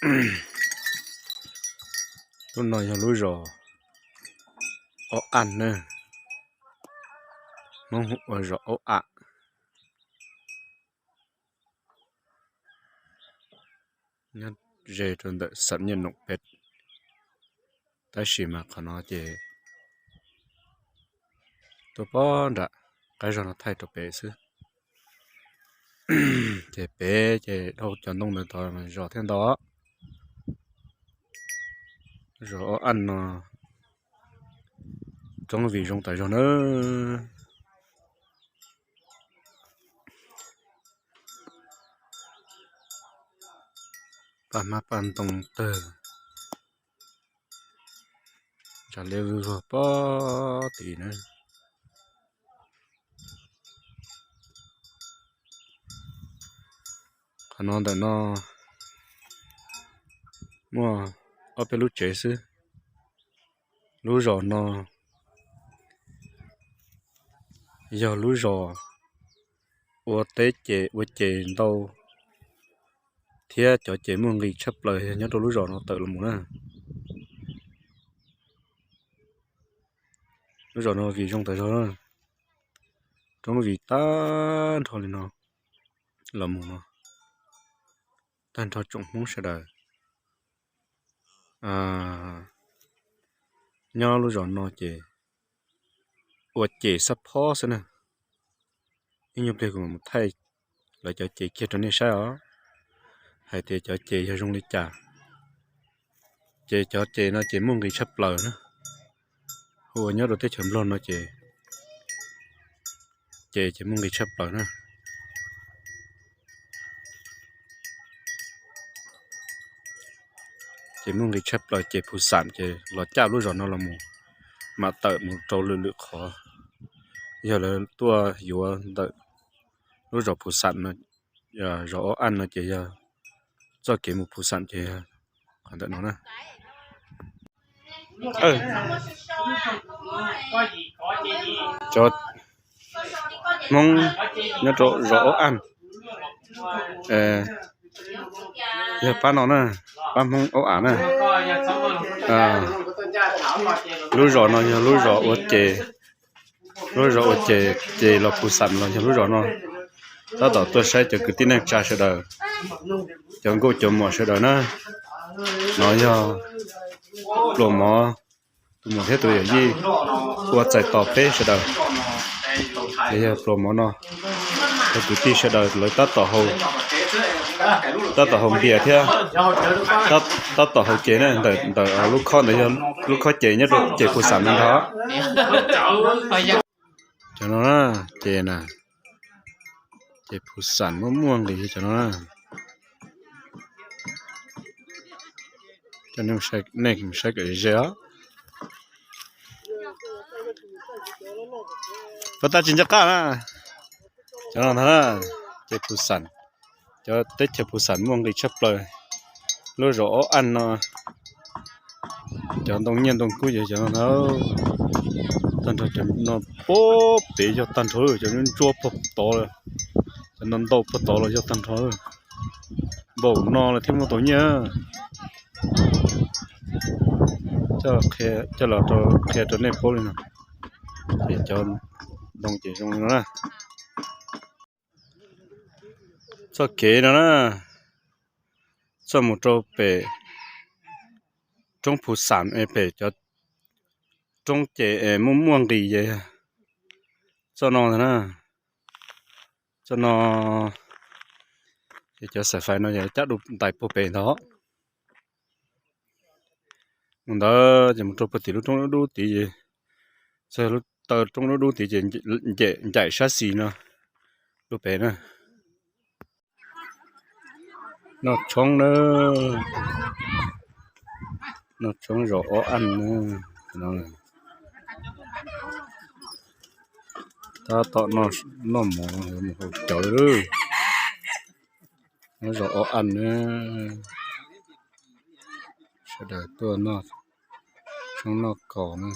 Lub no yog lub zos Aub Aj na, Hmoob hu ua zos Aub Aj. Nyob ze rau ntawm xam nyiaj noom peb, tab sis mas qhov no ces tuaj pob nram qab zos no thaij rau pem xwb. Ces pem ces dhau cov ntoo ntawd tod zos thiaj ntau. Zos Aub Aj no roob vim zoo tas zog na. Paj hmab paj ntoo tawg, ntsa liab vwg vog pob tim na. Qhov no ntawm no muaj ob peb lub tsev xwb. Lub zos no yog lub zos ua teb ces ua ces ntau thiab cov ces muaj nqis tshaj plaws yog nyob rau lub zos no tawm los mus na. Lub zos no vim zoo tas zog, roob vim tag nrho li no los mus no, tag nrho tsoom Hmoob sawv daws nyob lub zos no ces ua ces xab phob xwb na. Ib nyuag pliag kuv mam mus thaij lawv cov ces kiag rau nej saib os, hais tias cov ces yog zoo li cas. Ces cov ces no ces muaj nqis tshaj plaws na. Hu ua nyob rau teb chaws Nplog no ces ces ces muaj nqis tshaj plaws na. Ces muaj nqis tshaj plaws ces Phu Xam ces los caj lub zos no los mus, mam tawm mus rau lwm lwm qhov. Yog lawv tuaj yuav ntawm lub zos Phu Xam no, zos Aub Aj no ces yog txoj kev mus Phu Xam ces yog qhov ntawm no na. Cov Hmoob nyob rau zos Aub Aj, yog pab no na, pab Hmoob Aub Aj na. Lub zos no yog lub zos ua ces, lub zos ua ces ces los Phu Xam los yog lub zos no. Tab tom tuaj saib cov kwv tij neej tsa sawv daws, cov nkauj cov muam sawv daws na. No yog pluas mov, tus muam thiab tus yawm yij ua txais tos peb sawv daws. Ces yog pluas mov no, cov kwv tij sawv daws lawv tab tom haus npias thiab tab tom haus ces na. Ntawm lub khob ntawd yog lub khob ces nyob rau ces Phu Xam no ntag. Cov no na, ces na, ces Phu Xam muaj muaj nqis cov no na. Coj nej mus saib kom ze os. Puas tas tsis nco qab na? Cov no ntag na, ces Phu Xam, cov teb chaws Phu Xam muaj nqis tshaj plaws. Lub zos Aub Aj no cov ntoo nyiaj ntoo kub yog cov no ntag. Tag nrho cov no puag pem yog tag nrho, cov ntsuab puag tod, cov no ntau puag tod los yog tag nrho. Npaum no lawm thiaj muaj tau nyiaj. Coj los qhia rau nej paub li no. Ces cov ntoo ces zoo li no na. Txoj kev no na, txoj mus rau pem roob Phu Xam es pem cov roob ces muaj muaj nqis ces txoj no ntag na. Txoj no ces cov xaim fais no yog cab dua ntais puag pem ntag. Mus ntawd ces mus rau puag tim lub roob dub dub tid ces, txog lub taw roob dub dub tid ces ncaim sab xis no lub pem na. Noj tshoob na, noj tshoob zos Ob Aj na. Tab tom noj mov mus haus cawv lawm. Nyob zos Ob Aj na, sawv daws tuaj noj tshoob noj kos na.